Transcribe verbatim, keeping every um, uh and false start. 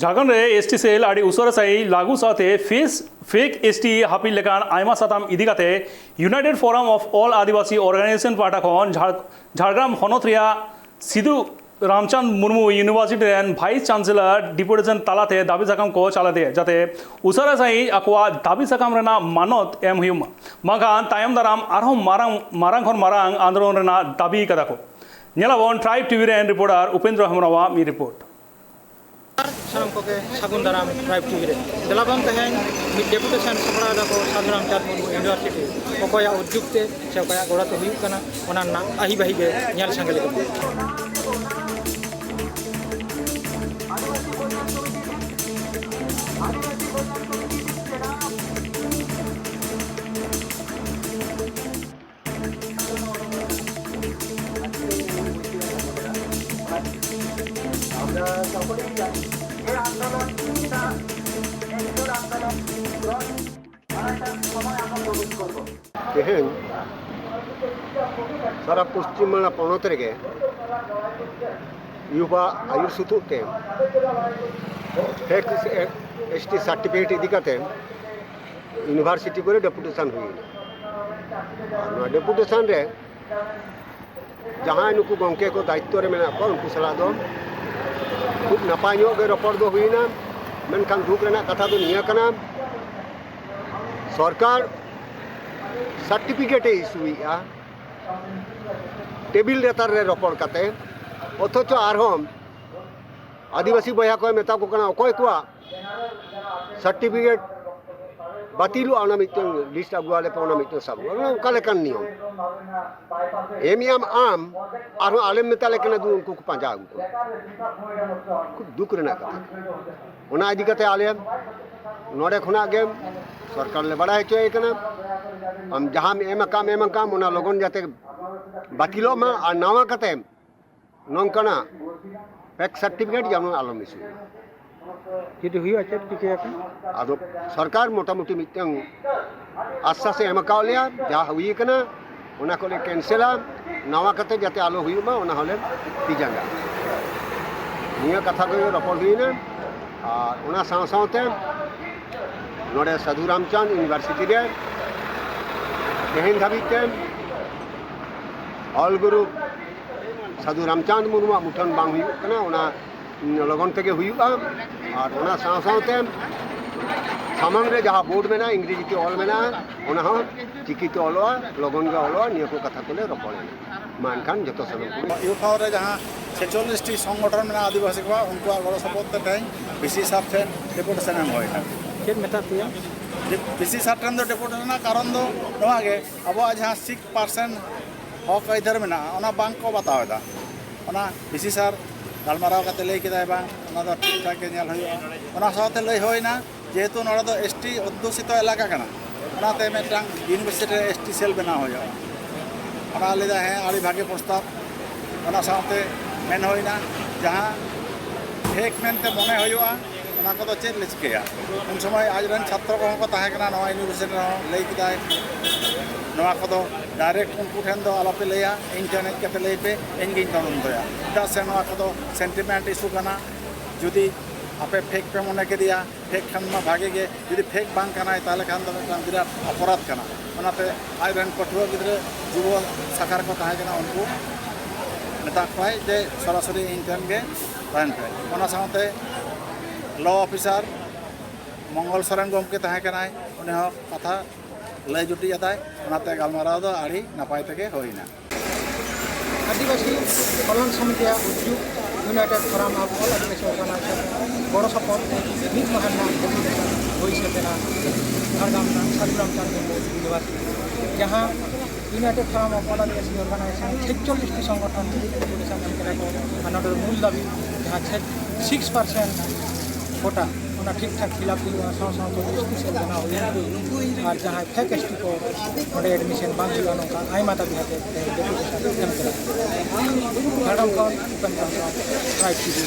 ᱡᱷᱟᱲᱠᱷᱚᱸᱰ ᱨᱮ S T ᱥᱮᱞ ᱟᱹᱰᱤ ᱩᱥᱟᱹᱨᱟ ᱥᱟᱺᱦᱤᱡ ᱞᱟᱹᱜᱩ ᱥᱟᱶᱛᱮ ᱯᱷᱮᱥ ᱯᱷᱮᱠ ᱮᱥ ᱴᱤ ᱦᱟᱹᱯᱤᱫ ᱞᱮᱠᱟᱱ ᱟᱭᱢᱟ ᱥᱟᱛᱟᱢ ᱤᱫᱤ ᱠᱟᱛᱮ United forum of all Adivasi organisation ᱯᱟᱦᱴᱟ ᱠᱷᱚᱱ ᱡᱷᱟᱲ- ᱡᱷᱟᱲᱜᱨᱟᱢ ᱦᱚᱱᱚᱛ ᱨᱮᱭᱟᱜ ᱥᱤᱫᱩ ᱨᱟᱢᱪᱟᱸᱫᱽ ᱢᱩᱨᱢᱩ ᱤᱭᱩᱱᱤᱵᱷᱟᱨᱥᱤᱴᱤ ᱨᱮᱱ ᱵᱷᱟᱭᱤᱥ ᱪᱟᱱᱥᱮᱞᱚᱨ ᱰᱮᱯᱩᱴᱮᱥᱚᱱ ᱛᱟᱞᱟᱛᱮ ᱫᱟᱹᱵᱤ ᱥᱟᱠᱟᱢ ᱠᱚ ᱪᱟᱞ ᱟᱫᱮᱭᱟ, ᱡᱟᱛᱮ ᱩᱥᱟᱹᱨᱟ ᱥᱟᱺᱦᱤᱡ ᱟᱠᱚᱣᱟᱜ ᱫᱟᱹᱵᱤ ᱥᱟᱠᱟᱢ ᱨᱮᱱᱟᱜ ᱢᱟᱱᱚᱛ ᱮᱢ ᱦᱩᱭᱩᱜ ᱢᱟ, ᱵᱟᱝᱠᱷᱟᱱ ᱛᱟᱭᱚᱢ ᱫᱟᱨᱟᱢ ᱟᱨᱦᱚᱸ ᱢᱟᱨᱟᱝ ᱢᱟᱨᱟᱝ ᱠᱷᱚᱱ ᱢᱟᱨᱟᱝ ᱟᱱᱫᱳᱞᱚᱱ ᱨᱮᱱᱟᱜ ᱫᱟᱹᱵᱤ ᱠᱟᱫᱟ ᱠᱚ᱾ ᱧᱮᱞᱟᱵᱚᱱ ᱴᱨᱟᱭᱤᱵᱽ ᱴᱤᱵᱷᱤ ᱨᱮᱱ ᱨᱤᱯᱳᱨᱴᱟᱨ ᱩᱯᱮᱱᱫᱨᱚ ᱦᱮᱢᱵᱨᱚᱢᱟᱜ ᱢᱤᱫ ᱨᱤᱯᱳᱨᱴ᱾ ᱥᱟᱱᱟᱢ ᱠᱚᱜᱮ ᱥᱟᱹᱜᱩᱱ ᱫᱟᱨᱟᱢ ᱴᱨᱟᱭᱤᱵᱽ ᱴᱤᱵᱷᱤ ᱨᱮ᱾ ᱫᱮᱞᱟ ᱵᱚᱱ ᱛᱮᱦᱮᱧ ᱢᱤᱫ ᱰᱮᱯᱩᱴᱮᱥᱚᱱ ᱥᱟᱯᱲᱟᱣ ᱮᱫᱟ ᱠᱚ ᱥᱟᱫᱷᱩ ᱨᱟᱢᱪᱟᱸᱫᱽ ᱢᱩᱨᱢᱩ ᱤᱭᱩᱱᱤᱵᱷᱟᱨᱥᱤᱴᱤ, ᱚᱠᱚᱭᱟᱜ ᱩᱫᱽᱡᱳᱜᱽ ᱛᱮ ᱥᱮ ᱚᱠᱚᱭᱟᱜ ᱜᱚᱲᱚ ᱛᱮ ᱦᱩᱭᱩᱜ ᱠᱟᱱᱟ, ᱚᱱᱟ ᱨᱮᱱᱟᱜ ᱟᱹᱦᱤ ᱵᱟᱹᱦᱤ ᱜᱮ ᱧᱮᱞ ᱥᱟᱸᱜᱮ ᱞᱮᱜᱮ ᱵᱚᱱ᱾ ᱛᱮᱦᱮᱧ ᱥᱟᱨᱟ ᱯᱚᱥᱪᱤᱢ ᱵᱟᱝᱞᱟ ᱯᱚᱱᱚᱛ ᱨᱮᱜᱮ ᱭᱩᱵᱟ ᱟᱭᱩᱨ ᱥᱩᱛᱩᱜ ᱛᱮ ᱯᱷᱮᱠ ᱮᱥ ᱴᱤ ᱥᱟᱨᱴᱤᱯᱷᱤᱠᱮᱴ ᱤᱫᱤ ᱠᱟᱛᱮ ᱤᱭᱩᱱᱤᱵᱷᱟᱨᱥᱤᱴᱤ ᱠᱚᱨᱮ ᱰᱮᱯᱩᱴᱮᱥᱚᱱ ᱦᱩᱭᱮᱱᱟ᱾ ᱟᱨ ᱱᱚᱣᱟ ᱰᱮᱯᱩᱴᱮᱥᱚᱱ ᱨᱮ ᱡᱟᱦᱟᱸᱭ ᱱᱩᱠᱩ ᱜᱚᱢᱠᱮ ᱠᱚ ᱫᱟᱭᱤᱛᱛᱚ ᱨᱮ ᱢᱮᱱᱟᱜ ᱠᱚᱣᱟ, ᱩᱱᱠᱩ ᱥᱟᱞᱟᱜ ᱫᱚ ᱠᱷᱩᱵ ᱱᱟᱯᱟᱭ ᱧᱚᱜ ᱜᱮ ᱨᱚᱯᱚᱲ ᱫᱚ ᱦᱩᱭᱱᱟ᱾ ᱢᱮᱱᱠᱷᱟᱱ ᱫᱩᱠ ᱨᱮᱱᱟᱜ ᱠᱟᱛᱷᱟ ᱫᱚ ᱱᱤᱭᱟᱹ ᱠᱟᱱᱟ, ᱥᱚᱨᱠᱟᱨ ᱥᱟᱨᱴᱤᱯᱷᱤᱠᱮᱴ ᱮ ᱤᱥᱩᱭᱮᱫᱼᱟ ᱴᱮᱵᱤᱞ ᱞᱟᱛᱟᱨ ᱨᱮ ᱨᱚᱯᱚᱲ ᱠᱟᱛᱮ, ᱚᱛᱷᱚᱪᱚ ᱟᱨᱦᱚᱸ ᱟᱹᱫᱤᱵᱟᱹᱥᱤ ᱵᱚᱭᱦᱟ ᱠᱚᱭ ᱢᱮᱛᱟ ᱠᱚ ᱠᱟᱱᱟ, ᱚᱠᱚᱭ ᱠᱚᱣᱟᱜ ᱥᱟᱨᱴᱤᱯᱷᱤᱠᱮᱴ ᱵᱟᱹᱛᱤᱞᱚᱜᱼᱟ, ᱚᱱᱟ ᱢᱤᱫᱴᱟᱝ ᱞᱤᱥᱴ ᱟᱹᱜᱩ ᱟᱞᱮ ᱯᱮ, ᱚᱱᱟ ᱢᱤᱫᱴᱟᱝ ᱥᱟᱵ ᱦᱩᱭᱩᱜᱼᱟ᱾ ᱚᱱᱟ ᱚᱠᱟ ᱞᱮᱠᱟᱱ ᱱᱤᱭᱚᱢ? ᱮᱢ ᱮᱫ ᱟᱢ, ᱟᱢ ᱟᱨᱦᱚᱸ ᱟᱞᱮᱢ ᱢᱮᱛᱟ ᱞᱮ ᱠᱟᱱᱟ, ᱫᱩ ᱩᱱᱠᱩ ᱠᱚ ᱯᱟᱸᱡᱟ ᱟᱹᱜᱩ ᱠᱚᱣᱟ᱾ ᱠᱷᱩᱵ ᱫᱩᱠ ᱨᱮᱱᱟᱜ ᱠᱟᱛᱷᱟ᱾ ᱚᱱᱟ ᱤᱫᱤ ᱠᱟᱛᱮ ᱟᱞᱮ ᱱᱚᱰᱮ ᱠᱷᱚᱱᱟᱜ ᱜᱮ ᱥᱚᱨᱠᱟᱨ ᱞᱮ ᱵᱟᱲᱟᱭ ᱦᱚᱪᱚᱭᱮ ᱠᱟᱱᱟ, ᱟᱢ ᱡᱟᱦᱟᱸᱢ ᱮᱢ ᱟᱠᱟᱢ, ᱮᱢ ᱟᱠᱟᱢ, ᱚᱱᱟ ᱞᱚᱜᱚᱱ ᱡᱟᱛᱮ ᱵᱟᱹᱛᱤᱞᱚᱜ ᱢᱟ ᱟᱨ ᱱᱟᱣᱟ ᱠᱟᱛᱮ ᱱᱚᱝᱠᱟᱱᱟᱜ ᱯᱷᱮᱠ ᱥᱟᱨᱴᱤᱯᱷᱤᱠᱮᱴ ᱡᱮᱢᱚᱱ ᱟᱞᱚᱢ ᱤᱥᱩᱭᱟ᱾ ᱡᱩᱫᱤ ᱦᱩᱭᱩᱜᱼᱟ, ᱪᱮᱫ ᱪᱤᱠᱟᱹᱭᱟᱠᱚ? ᱟᱫᱚ ᱥᱚᱨᱠᱟᱨ ᱢᱚᱴᱟᱢᱩᱴᱤ ᱢᱤᱫᱴᱟᱝ ᱟᱥᱥᱟᱥ ᱮ ᱮᱢ ᱟᱠᱟᱫ ᱞᱮᱭᱟ, ᱡᱟ ᱦᱩᱭ ᱟᱠᱟᱱᱟ ᱚᱱᱟ ᱠᱚᱞᱮ ᱠᱮᱱᱥᱮᱞᱟ, ᱱᱟᱣᱟ ᱠᱟᱛᱮ ᱡᱟᱛᱮ ᱟᱞᱚ ᱦᱩᱭᱩᱜ ᱢᱟ, ᱚᱱᱟ ᱦᱚᱸᱞᱮ ᱛᱤ ᱡᱟᱸᱜᱟ᱾ ᱱᱤᱭᱟᱹ ᱠᱟᱛᱷᱟ ᱠᱚᱜᱮ ᱨᱚᱯᱚᱲ ᱦᱩᱭᱱᱟ᱾ ᱟᱨ ᱚᱱᱟ ᱥᱟᱶ ᱥᱟᱶᱛᱮ ᱱᱚᱰᱮ ᱥᱟᱹᱫᱷᱩ ᱨᱟᱢᱪᱟᱸᱫᱽ ᱤᱭᱩᱱᱤᱵᱷᱟᱨᱥᱤᱴᱤ ᱨᱮ ᱛᱮᱦᱮᱧ ᱫᱷᱟᱹᱵᱤᱡ ᱛᱮ ᱚᱞ ᱜᱩᱨᱩ ᱥᱟᱹᱫᱷᱩ ᱨᱟᱢᱪᱟᱸᱫᱽ ᱢᱩᱨᱢᱩᱣᱟᱜ ᱢᱩᱴᱷᱟᱹᱱ ᱵᱟᱝ ᱦᱩᱭᱩᱜ ᱠᱟᱱᱟ, ᱚᱱᱟ ᱞᱚᱜᱚᱱ ᱛᱮᱜᱮ ᱦᱩᱭᱩᱜᱼᱟ᱾ ᱟᱨ ᱚᱱᱟ ᱥᱟᱶ ᱥᱟᱶᱛᱮ ᱥᱟᱢᱟᱝ ᱨᱮ ᱡᱟᱦᱟᱸ ᱵᱳᱨᱰ ᱢᱮᱱᱟᱜᱼᱟ, ᱤᱝᱨᱮᱡᱤ ᱛᱮ ᱚᱞ ᱢᱮᱱᱟᱜᱼᱟ, ᱚᱱᱟ ᱦᱚᱸ ᱪᱤᱠᱤ ᱛᱮ ᱚᱞᱚᱜᱼᱟ, ᱞᱚᱜᱚᱱ ᱜᱮ ᱚᱞᱚᱜᱼᱟ᱾ ᱱᱤᱭᱟᱹ ᱠᱚ ᱠᱟᱛᱷᱟ ᱠᱚᱞᱮ ᱨᱚᱯᱚᱲ ᱮᱱᱟ᱾ ᱢᱟ ᱮᱱᱠᱷᱟᱱ ᱡᱚᱛᱚ ᱥᱟᱱᱟᱢ ᱠᱚᱜᱮ᱾ ᱤᱭᱩ ᱯᱷᱟᱣ ᱨᱮ ᱡᱟᱦᱟᱸ ᱪᱷᱮᱪᱚᱞᱞᱤᱥ ᱴᱤ ᱥᱚᱝᱜᱚᱴᱷᱚᱱ ᱢᱮᱱᱟᱜᱼᱟ ᱟᱹᱫᱤᱵᱟᱹᱥᱤ ᱠᱚᱣᱟᱜ, ᱩᱱᱠᱩᱣᱟᱜ ᱜᱚᱲᱚ ᱥᱚᱯᱚᱦᱚᱫ ᱛᱮ ᱛᱮᱦᱮᱧ ᱵᱤ ᱥᱤ ᱥᱟᱨ ᱴᱷᱮᱱ ᱰᱮᱯᱩᱴᱮᱥᱚᱱ ᱮᱢ ᱦᱩᱭ ᱮᱱᱟ᱾ ᱪᱮᱫ ᱢᱮᱛᱟᱜ ᱯᱮᱭᱟ? ᱵᱤ ᱥᱤ ᱥᱟᱨ ᱴᱷᱮᱱ ᱫᱚ ᱰᱮᱯᱩᱴᱮᱥᱚᱱ ᱨᱮᱱᱟᱜ ᱠᱟᱨᱚᱱ ᱫᱚ ᱱᱚᱣᱟ ᱜᱮ, ᱟᱵᱚᱣᱟᱜ ᱡᱟᱦᱟᱸ ᱥᱤᱠᱥ ᱯᱟᱨᱥᱮᱱᱴ ᱦᱚᱠ ᱟᱹᱭᱫᱟᱹᱨ ᱢᱮᱱᱟᱜᱼᱟ, ᱚᱱᱟ ᱵᱟᱝ ᱠᱚ ᱵᱟᱛᱟᱣ ᱮᱫᱟ᱾ ᱚᱱᱟ ᱵᱤ ᱥᱤ ᱥᱟᱨ ᱜᱟᱞᱢᱟᱨᱟᱣ ᱠᱟᱛᱮ ᱞᱟᱹᱭ ᱠᱮᱫᱟᱭ, ᱵᱟᱝ, ᱚᱱᱟ ᱫᱚ ᱴᱷᱤᱠ ᱴᱷᱟᱠ ᱜᱮ ᱧᱮᱞ ᱦᱩᱭᱩᱜᱼᱟ᱾ ᱚᱱᱟ ᱥᱟᱶᱛᱮ ᱞᱟᱹᱭ ᱦᱩᱭᱱᱟ, ᱡᱮᱦᱮᱛᱩ ᱱᱚᱰᱮ ᱫᱚ ᱮᱥ ᱴᱤ ᱚᱫᱽᱫᱷᱩᱥᱤᱛᱚ ᱮᱞᱟᱠᱟ ᱠᱟᱱᱟ, ᱚᱱᱟᱛᱮ ᱢᱤᱫᱴᱟᱝ ᱤᱭᱩᱱᱤᱵᱷᱟᱨᱥᱤᱴᱤ ᱨᱮ ᱮᱥ ᱴᱤ ᱥᱮᱞ ᱵᱮᱱᱟᱣ ᱦᱩᱭᱩᱜᱼᱟ᱾ ᱚᱱᱟ ᱞᱟᱹᱭᱫᱟ, ᱦᱮᱸ, ᱟᱹᱰᱤ ᱵᱷᱟᱜᱮ ᱯᱨᱚᱥᱛᱟᱵ᱾ ᱚᱱᱟ ᱥᱟᱶᱛᱮ ᱢᱮᱱ ᱦᱩᱭᱱᱟ, ᱡᱟᱦᱟᱸ ᱯᱷᱮᱠ ᱢᱮᱱᱛᱮ ᱢᱚᱱᱮ ᱦᱩᱭᱩᱜᱼᱟ, ᱚᱱᱟ ᱠᱚᱫᱚ ᱪᱮᱫ ᱞᱮ ᱪᱤᱠᱟᱹᱭᱟ? ᱩᱱ ᱥᱚᱢᱚᱭ ᱟᱡᱨᱮᱱ ᱪᱷᱟᱛᱨᱚ ᱠᱚᱦᱚᱸ ᱠᱚ ᱛᱟᱦᱮᱸ ᱠᱟᱱᱟ ᱱᱚᱣᱟ ᱤᱭᱩᱱᱤᱵᱷᱟᱨᱥᱤᱴᱤ ᱨᱮᱦᱚᱸ, ᱞᱟᱹᱭ ᱠᱮᱫᱟᱭ, ᱱᱚᱣᱟ ᱠᱚᱫᱚ ᱰᱟᱭᱨᱮᱠᱴ ᱩᱱᱠᱩ ᱴᱷᱮᱱ ᱫᱚ ᱟᱞᱚᱯᱮ ᱞᱟᱹᱭᱟ, ᱤᱧ ᱴᱷᱮᱱ ᱦᱮᱡ ᱠᱟᱛᱮ ᱞᱟᱹᱭ ᱯᱮ, ᱤᱧ ᱜᱤᱧ ᱛᱚᱫᱚᱱᱛᱚᱭᱟ᱾ ᱪᱮᱫᱟᱜ ᱥᱮ ᱱᱚᱣᱟ ᱠᱚᱫᱚ ᱥᱮᱱᱴᱤᱢᱮᱱᱴ ᱤᱥᱩ ᱠᱟᱱᱟ᱾ ᱡᱩᱫᱤ ᱟᱯᱮ ᱯᱷᱮᱠ ᱯᱮ ᱢᱚᱱᱮ ᱠᱮᱫᱮᱭᱟ, ᱯᱷᱮᱠ ᱠᱷᱟᱱ ᱢᱟ ᱵᱷᱟᱜᱮ ᱜᱮ, ᱡᱩᱫᱤ ᱯᱷᱮᱠ ᱵᱟᱝ ᱠᱟᱱᱟᱭ, ᱛᱟᱦᱚᱞᱮ ᱠᱷᱟᱱ ᱫᱚ ᱢᱤᱫᱴᱟᱝ ᱵᱤᱨᱟᱴ ᱚᱯᱚᱨᱟᱫᱷ ᱠᱟᱱᱟ᱾ ᱚᱱᱟᱛᱮ ᱟᱡ ᱨᱮᱱ ᱯᱟᱹᱴᱷᱩᱣᱟᱹ ᱜᱤᱫᱽᱨᱟᱹ ᱡᱩᱵᱚ ᱥᱟᱠᱷᱟ ᱨᱮᱠᱚ ᱛᱟᱦᱮᱸ ᱠᱟᱱᱟ, ᱩᱱᱠᱩ ᱢᱮᱛᱟ ᱠᱚᱣᱟᱭ ᱡᱮ ᱥᱚᱨᱟᱥᱚᱨᱤ ᱤᱧ ᱴᱷᱮᱱ ᱜᱮ ᱛᱟᱦᱮᱱ ᱯᱮ᱾ ᱚᱱᱟ ᱥᱟᱶᱛᱮ ᱞᱚ ᱚᱯᱷᱤᱥᱟᱨ ᱢᱚᱝᱜᱚᱞ ᱥᱚᱨᱮᱱ ᱜᱚᱢᱠᱮ ᱛᱟᱦᱮᱸ ᱠᱟᱱᱟᱭ, ᱩᱱᱤ ᱦᱚᱸ ᱠᱟᱛᱷᱟ ᱞᱟᱹᱭ ᱡᱩᱴᱤᱡ ᱟᱫᱟᱭ᱾ ᱚᱱᱟᱛᱮ ᱜᱟᱞᱢᱟᱨᱟᱣ ᱫᱚ ᱟᱹᱰᱤ ᱱᱟᱯᱟᱭ ᱛᱮᱜᱮ ᱦᱩᱭᱱᱟ᱾ ᱟᱹᱫᱤᱵᱟᱹᱥᱤ Kalyan ᱥᱚᱢᱤᱛᱤᱭᱟᱜ ᱩᱫᱽᱡᱳᱜᱽ United Forum of All Adivasi Organization ᱜᱚᱲᱚ ᱥᱚᱯᱚᱦᱚᱫ ᱛᱮ ᱢᱤᱫ ᱢᱟᱦᱟ ᱨᱮᱱᱟᱜ ᱰᱮᱯᱩᱴᱮᱥᱚᱱ ᱦᱩᱭ ᱥᱟᱹᱛ ᱮᱱᱟ ᱡᱷᱟᱲᱜᱨᱟᱢ ᱨᱮᱱᱟᱜ ᱥᱟᱹᱫᱷᱩ ᱨᱟᱢᱪᱟᱸᱫᱽ ᱢᱩᱨᱢᱩ ᱤᱭᱩᱱᱤᱵᱷᱟᱨᱥᱤᱴᱤ, ᱡᱟᱦᱟᱸ United Forum of All Adivasi Organization ᱪᱷᱮᱪᱪᱚᱞᱞᱤᱥ ᱴᱤ ᱥᱚᱝᱜᱚᱴᱷᱚᱱ ᱰᱮᱯᱩᱴᱮᱥᱚᱱ ᱮᱢ ᱠᱮᱫᱟ ᱠᱚ᱾ ᱟᱨ ᱱᱚᱰᱮ ᱫᱚ ᱢᱩᱞ ᱫᱟᱹᱵᱤ ᱡᱟᱦᱟᱸ ᱪᱷᱮ ᱥᱤᱠᱥ ᱯᱟᱨᱥᱮᱱᱴ ᱠᱳᱴᱟ, ᱚᱱᱟ ᱴᱷᱤᱠ ᱴᱷᱟᱠ ᱯᱷᱤᱞᱟᱯ ᱦᱩᱭᱩᱜᱼᱟ, ᱥᱟᱶ ᱥᱟᱶᱛᱮ ᱮᱥ ᱴᱤ ᱥᱮᱞ ᱵᱮᱱᱟᱣ ᱦᱩᱭᱩᱜᱼᱟ, ᱟᱨ ᱡᱟᱦᱟᱸᱭ ᱯᱷᱮᱠ ᱮᱥ ᱴᱤ ᱠᱚ ᱱᱚᱰᱮ ᱮᱰᱢᱤᱥᱚᱱ ᱵᱟᱝ ᱦᱩᱭᱩᱜᱼᱟ, ᱱᱚᱝᱠᱟ ᱟᱭᱢᱟ ᱫᱟᱹᱵᱤ ᱠᱟᱛᱮ ᱰᱮᱯᱩᱴᱮᱥᱚᱱ ᱮᱢ ᱠᱮᱫᱟ᱾ ᱡᱷᱟᱲᱜᱨᱟᱢ ᱠᱷᱚᱱ ᱩᱯᱮᱱ ᱦᱮᱢᱵᱨᱚᱢ, ᱴᱨᱟᱭᱤᱵᱽ ᱴᱤᱵᱷᱤ᱾